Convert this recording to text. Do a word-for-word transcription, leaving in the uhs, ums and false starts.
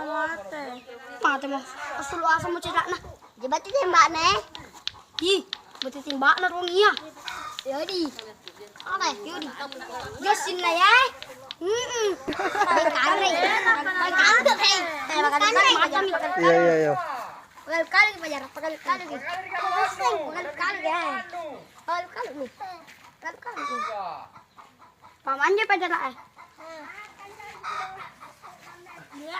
Mate. Mate mo. Assulu' asamo ceda'na. Jebati tembakna, eh. Ih, batu tembakna rong iya. Yodi. Oke, yodi. Yo sinna ya. Hmm. Pakai kare. Pakai kare, eh. Pakai kare, macam. Iya, iya, iya. Pakai kare, pakai kare. Pakai kare, eh. Pakai kare. Pakai kare. Pamanja pada lah, eh. Iya.